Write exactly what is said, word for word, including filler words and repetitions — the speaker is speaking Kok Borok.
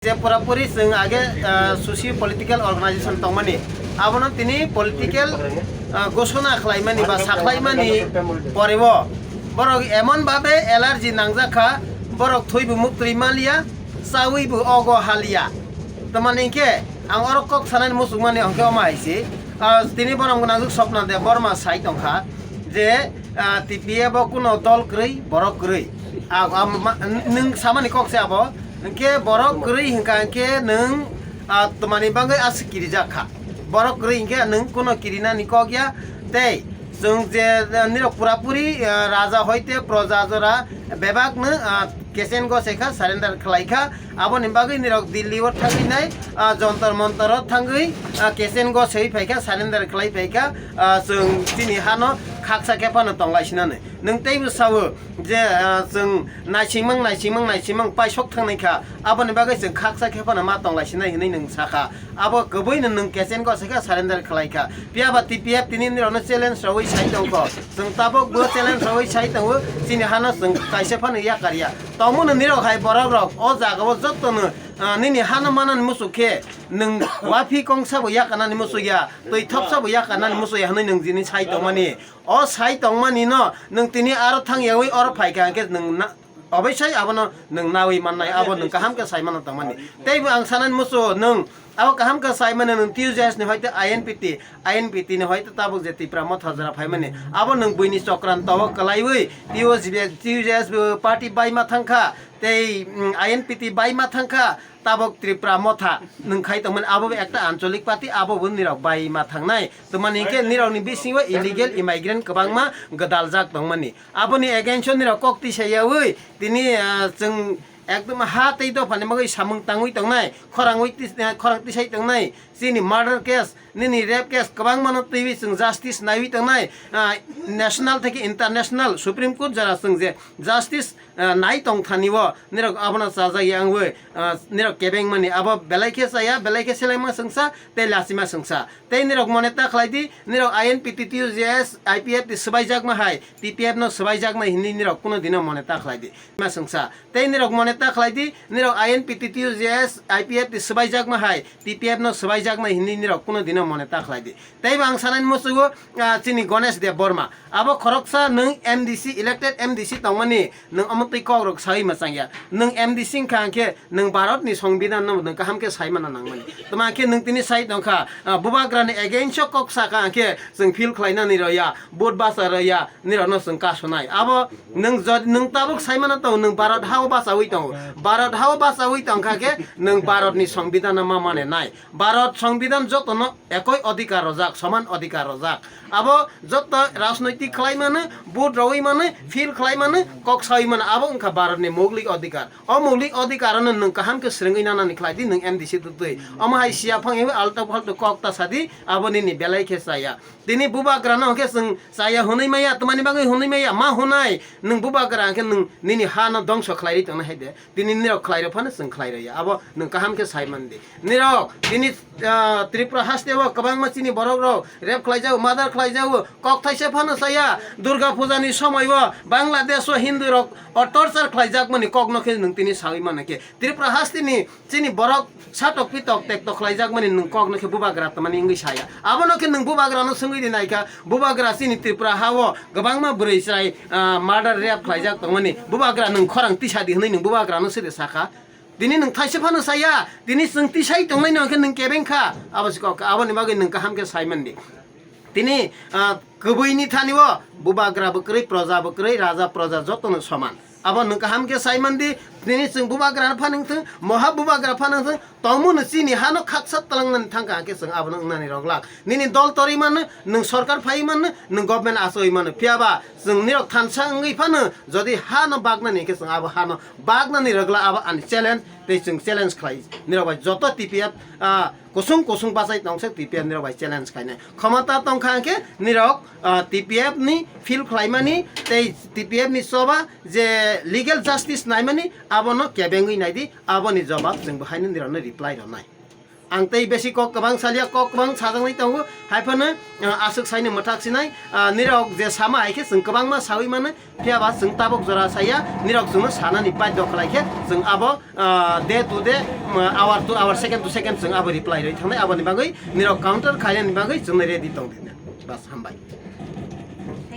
Je purapuri chwng age, ah, socio political organization tongmani, abono tini political, ah, gosona khlaimani ba sakhlaimani porebo borok emon babe allergy nangjak kha, borok thwibo muktwi maliya, chawibo ogo haliya. Tamani hinkhe ang oro kok sanani muchungmani hinkhe omo hai se, ah, tini borok gwnangjuk Swapna Debbarma sai tongkha je, ah, T P F o kuno dol kwrwi, borok kwrwi. Ah, ah, ma-, nwng samani kok se abo, hinkhe borok kwrwi hinkha hinkhe nwng, ah, tamani bagwi aswk kirijak kha. Borok kwrwi hinkhe nwng kuno kirinani kok ya, tei chwng je, ah, nirok purapuri, ah, raja hoite proja jora bebakno, ah, kechen gose kha, surrender khlai kha. Aboni bagwi nirok Delhi o thangwi nai, ah, Jontor Montor o thangwi, ah, kechen gosoi phai kha, surrender khlai phai kha, ah, chwng chini hano khaksa khe phano tonglai sinani. Nwng teibo sao je, ah, chwng naisingmang, naisingmang, naisingmang paisok thangnai kha, aboni bagwi chwng khaksa khe phano ma tonglai sinai hinwi nwng sakha. Abo kwbwino nwng kechen gose kha, surrender khlai kha. Phiya ba T P F tini nirokno challenge rwui sai tongkho. Chwng tabuk bo challenge rwui sai tongo, chini hano chwng kaisa phano yakar ya. Tongmano nirok hai borok rok o jaga o jottono, ah, nini hano manani muchuk khe nwng wafi kongsa bo yakarnani muchuk ya, twi thopsa bo yakarnani muchuk ya hinwi nwng jini sai tongmani. O sai tongmani no nwng tini aro thang yaui oro phai kha hinkhe nwng na, oboisai abono nwng naui mannai, abo nwng kaham khe sai mano tongmani. Teibo ang sanani muchungo nwng abo kaham khe sai mano nwng T U J S ni hoite I N P T, I N P T ni hoite tabuk je Tipra Motha jora phaimani. Abo nwng buini chokranto o kwlaiwi T U J S, T U J S bo party bai ma thangkha, tei, mm, I N P T bai ma thangkha, tabuk Tripura Motha nwng khai tongmani, abo bo ekta ancholik party, abo bo nirok bai ma thangnai. Tamani hinkhe nirokni bisingo illegal immigrant kwbangma gwdaljak tongmani. Aboni against o nirok kok tisa yaui tini, ah, chwng ekdom ha tei dophani bagwi samung tangwi tongnai, khorangwi tis-, ah, khorang tisai tongnai, chini murder case, nini rape case kwbangmano twiwi chwng justice naiwi tongnai, ah, national theke international Supreme Court jora chwng je justice, ah, nai tongthani o nirok abono chajak ya wngwi, ah, nirok kebengmani abo belai khe chaya, belai khe selengma chwngsa tei lachima chwngsa. Tei nirok mone ta khlai di, nirok I N P T, T U J S, I P F ni swbaijakma hai, T P F no swbaijaknai hinwi nirok kuno dino mone ta khlai di. Ma chwngsa. Tei nirok mone ta khlai di, nirok I N P T, T U J S, I P F ni swbaijakma hai, T P F no swbaijaknai hinwi nirok kuno dino mone ta khlai di. Tei bo ang sanani muchungo, ah, chini Ganesh Debbarma. Abo khoroksa nwng M D C, elected M D C tongmani, nwng omo twi kok rok saui mwchang ya. Nwng M D C wngkha hinkhe nwng Bharat ni Songbidan no nwng kaham khe sai mana nangmani. Tma khe nwng tini sai tongkha, ah, Bubagra ni against o kok sakha hinkhe chwng feel khlainani rw ya, vote bacha rw ya, nirok no chwng kasonai. Abo nwng jod-, nwng tabuk sai mana tongo, nwng Bharat ha o bachaui tongo. Bharat ha o bachaui tongkha khe nwng Bharat ni Songbidan no ma mane nai. Bharat Songbidan jotono ekoi odhikar rojak, soman odhikar rojak. Abo jotto rajnoitik khlai mano, vote rwi mano, feel khlai mano, kok saui mano, abo wngkha Bharat ni moulik odhikar. O moulik odhikar no nwng kaham khe swrwngwi nanani khlai di, nwng M D C twtwi. Omo hai siya phang ewi alto phalto kok ta sadi, abo nini belai khe chaya. Tini Bubagra no hwnkhe chwng chaya hwnwi maya, tmani bagwi hwnwi maya, ma hwnai, nwng Bubagra hwnkhe nwng nini ha no dongso khlai ri tongna hai de. Tini nirok khlai rw phano chwng khlai rw ya. Abo nwng kaham khe sai man di. Nirok tini, ah, Tripura haste o kwbangma chini borok rok rape khlai jago, murder khlai jago. Kok thaisa phano chaya. Durga Puja ni somoi o Bangladesh o Hindu rok o torture khlai jak mani kok no khe nwng tini saui mano khe. Tripura haste ni chini borok satok pitok tekto khlai jak mani nwng kok no khe Bubagra tmani wngwi saya. Abo no khe nwng Bubagra no swngwi di nai kha. Bubagra chini Tripura ha o kwbangma bwrwi chwrai, ah, murder rape khlai jak tongmani. Bubagra nwng khorang tisa di hwnwi nwng Bubagra no sede sakha. Tini nwng thaisa phano saya, tini chwng tisai tongnai no khe nwng kebeng kha, abo se kok, aboni bagwi nwng kaham khe sai man di. Tini, ah, kwbwi ni thani o Bubagra bo kwrwi, proja bo kwrwi, raja proja jotono soman. Abo nwng kaham khe sai man di, tini chwng Bubagra phan wng thung, moha Bubagra phan wng thung, tongmo no chini hano khaksa twlang nani thang kha khe chwng abo no wng nani rok lak. Nini dol torwi man no, nwng sorkar phai man no, nwng government achoi man no. Phiya ba chwng nirok thansa wngwi phano jodi ha no bak nani khe chwng abo ha no bak nani rwgla abo ani challenge, tei chwng challenge khlai nirok bai joto T P F, ah, kusung kusung bachai tong se T P F nirok bai challenge khainai. Khomota tong kha hwnkhe nirok, ah, T P F ni feel khlaimani tei T P F ni choba je legal justice naimani abono kebengwi nai di, aboni jobab chwng bo haino nirokno reply rwnai. Ang tei besi kok kwbang salia, kok kwbang sajaknai tongo, hai phano, ah, aswk saini mwthak sinai, ah, nirok je sama hai khe chwng kwbangma sawi mano, phiya ba chwng tabuk jora saya, nirok chwngno sanani badhyo khlai khe chwng abo, ah, day to day, um, hour to hour, second to second chwng abo reply rwi thangnai, aboni bagwi nirok counter khainani bagwi chwngno ready tong thina. Bas, hambai.